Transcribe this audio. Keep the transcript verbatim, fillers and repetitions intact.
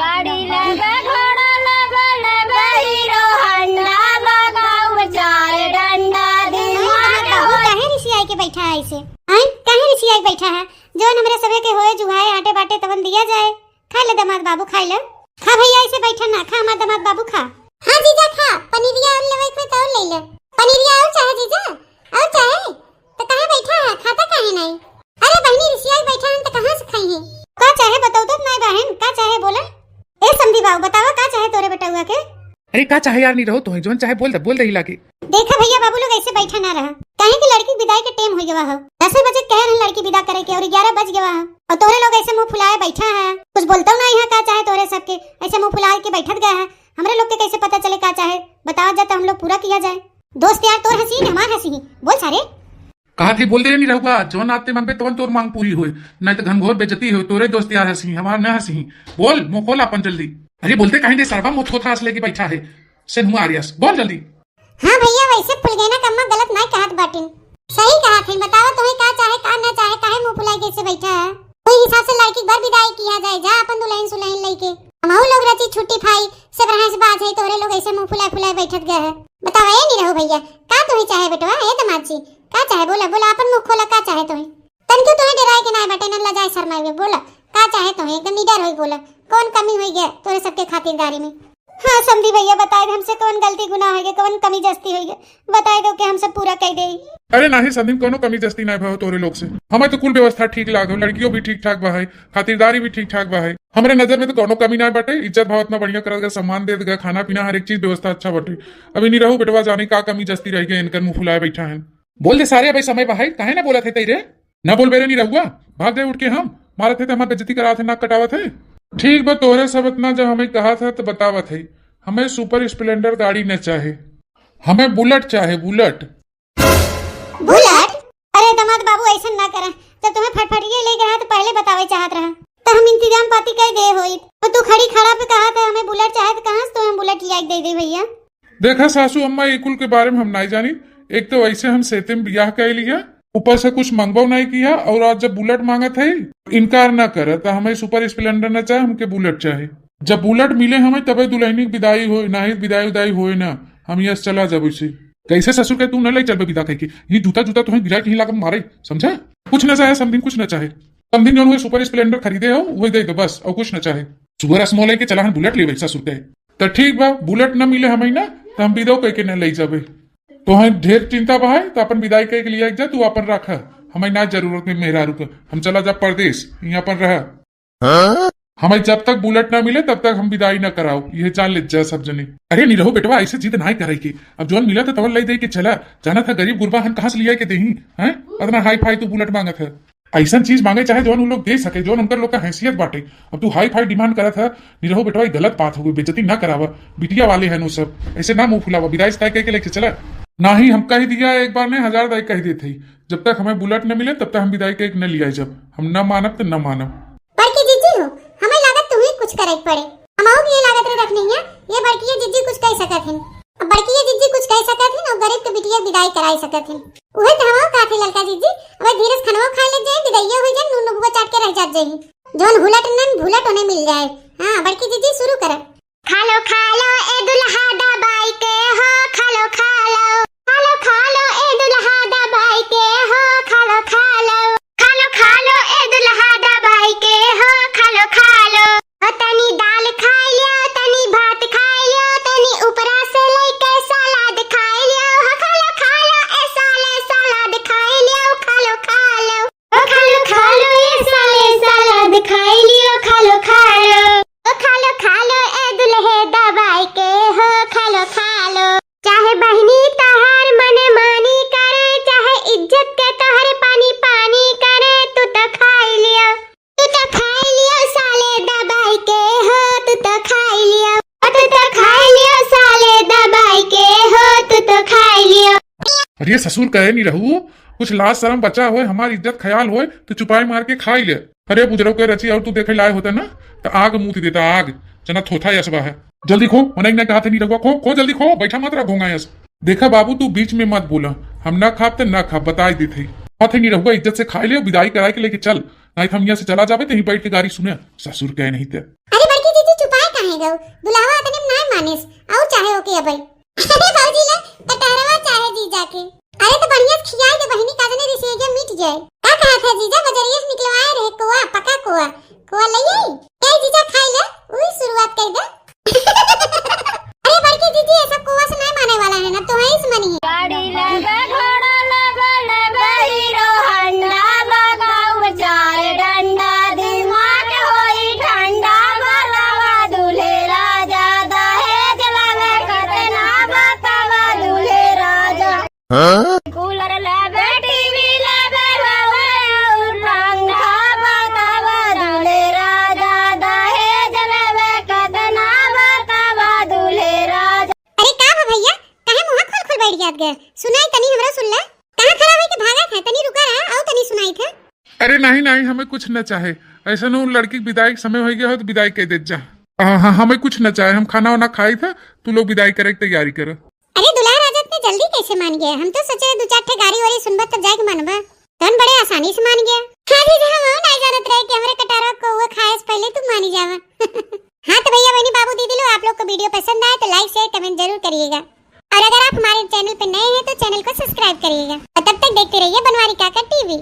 गाड़ी लेबे, घोड़ा लेबे, लेबे हीरो होंडा, लगाऊ चार डंडा, दिमाग अरे बाबू, हो। काहे रिसियाई के बैठा है ऐसे? आय, काहे रिसियाई बैठा है? जौन हमरे सभे के होए जुहाए आटे बाटे तवन दिया जाए। खा ले दमाद बाबू, खाई ले। खा भैया, ऐसे बैठा ना, खा हमार दमाद बाबू, खा। हाँ जीजा, खा, पनीरिया और लेवे के तो और ले ले। पनीरिया और चाहे जीजा, और चाहे? तो काहे बैठा है, खाता काहे नहीं? अरे बहिनी, रिसियाई बैठा है तो कहाँ से खाई है? का चाहे बताओ तो, नहीं बहन, का चाहे बोला? ए समधी बाबू, बतावा का चाहे तोरे बेटउआ के? अरे का चाहे यार, नहीं रहो तो है, जौन चाहे बोल दे, बोल दे हिला के। देखा भैया, बाबू लोग ऐसे बैठा ना रहा, काहे कि लड़की विदाई के टेम हो गवा हो। दसे बजे कहे रहे लड़की विदा करे के और ग्यारह बज गवा हो, और तोरे लोग ऐसे मुंह फुलाए बैठा है, कुछ बोलता नहीं है। का चाहे तोरे सबके ऐसे मुंह फुला के बैठत गया है, हमरे लोग के कैसे पता चले का चाहे? बतावा जा तो हम लोग पूरा किया जाए। दोस्त यार तोर हंसी कि हमार हंसी? बोल सारे। कहा थी बोल दे नहीं रहुआ, जौन आते मन पे तवन तोर मांग पूरी होए, नहीं तो घनघोर बेइज्जती होए। तोरे दोस्त यार हंसी, हमार न हंसी। बोल, मुंह खोल अपन जल्दी। अरे बोलते कहीं दे सरवा, मुंह थोथा हंस लेके बैठा है। से मुंह आरियस, बोल जल्दी। हाँ भैया, वैसे फुलगेना कम्मा गलत नहीं कहत बाटिन, सही कहत है। बतावा तुम्हें का चाहे, का न चाहे, काहे मुंह फुलाई कैसे बैठा है? कोई हिसाब से लड़की के बर विदाई किया जाए, जा अपन दुल्हन सुलहन लेके। हमहू लोग रची छुट्टी फाई, सब रहस बाज है, तोरे लोग ऐसे मुंह फुलाए फुलाए बैठत गए है। बतावा ए नहीं रहो भैया, का तुम्हें चाहे बेटवा, ए दमाद जी, का चाहे? बोला, बोला, अपन मुंह खोला, का चाहे तुम्हें? तन क्यों तुम्हें डराए के ना बटे, न लजाए शर्माए हुए, बोला, का चाहे तुम्हें? एकदम निडर होई बोला, कौन कमी होई गया तोरे सबके खातिरदारी में? हाँ समधी भैया, बताए दे हमसे कौन गलती गुनाह होई गया, कौन कमी जस्ती होई गया, बताए दो के हम सब पूरा कई देई। अरे नाही समधी, कोनो कमी जस्ती ना भाव तोरे लोग से। हमें तो कुल व्यवस्था ठीक लाग हो, लड़कियों भी ठीक ठाक बा है, खातिरदारी भी ठीक ठाक बा है। हमरे नजर में तो कोनो कमी ना बाटे, इज्जत भाव इतना बढ़िया करत गए, सम्मान देत गए, खाना पीना हर एक चीज व्यवस्था अच्छा बाटे। अभी नहीं रहू बेटवा, जाने का कमी जस्ती रह गई, इनकर मुंह फुलाए बैठा है। बोल दे सारे, अबे समय बा है, काहे ना बोलत है तैरे? ना बोल बेरे नहीं रहुआ, भाग जाए उठ के हम, मारत है तो हमार बेइज्जती करावत है, नाक कटावत है। ठीक बा, तोहरे सब इतना जब हमें कहा था तो बतावत है, हमें सुपर स्प्लेंडर गाड़ी न चाहे, हमें बुलेट चाहे, बुलेट। बुलेट? अरे दमाद बाबू, ऐसन ना करा, जब तुम्हें फटफटिया ले गया तो पहले बतावे चाहत रहा, तो हम इंतजाम पाती कर दे होई, तो तू खड़ी खड़ा पे कहा था हमें बुलेट चाहे, तो कहाँ से तुम्हें बुलेट लिया के दे दे भैया? देखा सासू अम्मा, ई कुल के बारे में हम नाई जानी। एक तो वैसे हम सेते में बियाह कर लिया, ऊपर से कुछ मंगबो नाई किया, और आज जब बुलेट मांगत है, इनकार ना करे, तो हमें सुपर स्प्लेंडर ना चाहे, हमके बुलेट चाहे। जब बुलेट मिले हमें, तबे दुल्हनी की विदाई होए, नाही विदाई उदाई होए ना, हम यहाँ से चला जाबो इसे। कैसे ससुर के तू न ले चलबे विदा कह के? ये जूता जूता तुम्हें गिरा के ही लागम मारे, समझा? कुछ ना चाहे समधिन, कुछ ना चाहे। समधिन जौन हुए सुपर स्प्लेंडर खरीदे हो, वही दे दो बस, और कुछ ना चाहे। सुअर असमो लेके चला हन बुलेट लेवे ससुर के। त ठीक बा, बुलेट न मिले हमें ना, त हम विदो कह के न ले जाबे। तोहें ढेर चिंता बा है, त अपन विदाई कह के लिया जा, तू अपन रख, हमें ना जरूरत में मेहरारू के। हम चला जा परदेश, यहाँ अपन रह। हमें जब तक बुलेट ना मिले तब तक हम विदाई ना कराओ, ये जान ले जा सब जने। अरे निरहो बेटवा, ऐसे जिद ना करे के, अब जौन मिला था तवन ले दे के चला। जाना था गरीब गुरबा हन कहाँ से लिया के देही, हैं? इतना हाई फाई तू बुलेट मांगत है। ऐसन चीज मांगे चाहे जौन उन लोग दे सके, जौन उनकर लोग का हैसियत बाटे। अब तू हाई फाई डिमांड करत है, निरहो बेटवा, ये गलत बात हो गई, बेइज्जती ना करावा। बिटिया वाले हैं वो सब, ऐसे ना मुंह फुलावा, विदाई से तय करके लेके चला। ना ही हम कह दिया एक बार ने, हजार दाई कह देते ही, जब तक हमें बुलेट न मिले तब तक हम विदाई के एक न लिया जब। हम न मानब तो न मानब। बड़की जीजी हो, हमें लागत तुम्हें कुछ करे के पड़े। हमहू के ये लागत रहे रखनी है, ये बड़की जीजी कुछ कह सकत हैं। अब बड़की जीजी कुछ कह सकत हैं और गरीब के बिटिया विदाई कराई सकत हैं। उहे तो हमहू कहत है ललका जीजी, अब धीरज खनवा खा ले जाए, विदाइया हो जाए, नून नबुआ चाट के रह जात जाए। जौन हुलट नन भुलट उन्हें मिल जाए। हाँ बड़की जीजी शुरू कर। खालो खालो ए दुल्हा दबाई के हो, खालो खालो। खालो खालो ए दुल्हा दबाई के हो, खालो खालो। खालो खालो ए दुल्हा दबाई के हो, खालो खालो। ओ तनी दाल खाई लियो, तनी भात खाई लियो, तनी ऊपरा से लेके सलाद खाई लियो। हो खालो खालो ए साले सलाद खाई लियो, खालो खालो। ओ खालो खालो ए साले सलाद खाई लियो, खालो खालो। ओ खालो खालो ए दुल्हे दबाई के हो, खालो खालो। चाहे बहिनी तोहार मन मानी करे, चाहे इज्जत के तोहरे पानी पानी करे, तू तो खाई लियो, तू तो खाई लियो साले दबाई के हो, तू तो खाई लियो, ओ तू तो खाई लियो साले दबाई के हो, तू तो खाई लियो। अरे ससुर कहे नहीं रहू, कुछ लाज शर्म बचा होए, हमारी इज्जत ख्याल होए, तो चुपाई मार के खाई ले। अरे बुजरव के रची और तू देखे लाए होता ना, तो आग मूत देता आग। जना थोथा यस बा है। जल्दी खो, मने ने कहा थे नहीं रहुआ, खो, खो जल्दी खो, बैठा मत रह घोंगा यस। देखा बाबू, तू बीच में मत बोला, हम ना खाब तो ना खाब, बताई देत है। कहा थे नहीं रहुआ, इज्जत से खाई ले, विदाई कराई के लेके चल, नहीं तो हम यहाँ से चला जाबे, तो यहीं बैठ के गारी सुने, ससुर कहे नहीं ते। अरे बड़की जीजी चुपा गऊ, दुल्हवा अतने में नाय मानिस, अउर चाहे ओके अबे। अरे भौजी ले, कटहरवा चाहे जीजा के। अरे तो बढ़िया से खियाई दे बहिनी, का जने रिसिया मिट जाए। का कहत है जीजा, बजरिया से निकलवाए रहे कोआ, पका कोआ, कोआ ले आई। ए जीजा खाई ले, उही शुरुआत कर दे। अरे बड़की जीजी, ये सब कोआ से नहीं माने वाला है ना, तो वहीं से मानी है। गाड़ी लेबे, घोड़ा लेबे, लेबे हीरो हंडा, लगाऊ चार डंडा, दिमाग होई ठंडा, बतावा दूल्हे राजा, दहेज लेबे कतना, बतावा दूल्हे राजा। हाँ? कूलर लेबे, टीवी लेबे, बाबा और पंखा, बतावा दूल्हे राजा, दहेज लेबे कतना, बतावा दूल्हे राजा। अरे का बा भैया, काहे मुँह खोल खोल बैठ जात गए? सुनाई तनी हमरा सुन ले। कहाँ खड़ा होई के भागत है? तनी रुका रहा, आओ तनी सुनाई थे। अरे नहीं नहीं, हमें कुछ न चाहे। ऐसा न लड़की के विदाई के समय हो गया हो तो विदाई कह देत जा। हाँ, हाँ, हमें कुछ न चाहे, हम खाना वाना खाई थे, तू लोग विदाई करे के तैयारी कर। अरे दुल्हा राजा इतने जल्दी कैसे मान गया? हम तो सोचे रहे दो चार ठे गारी वारी सुनबा तब जाके मानबा। तन बड़े आसानी से मान गया। हाँ जीजा, हम नहीं जानत रहे कि हमरे कटारवा कोआ खाए से पहले तू मानी जावा। हाँ तो भैया बहनी बाबू दीदी लोग, आप लोग को वीडियो पसंद आए तो लाइक शेयर कमेंट जरूर करिएगा। और अगर आप हमारे चैनल पे नए हैं तो चैनल को सब्सक्राइब करिएगा और तब तक देखते रहिए बनवारी काका टीवी।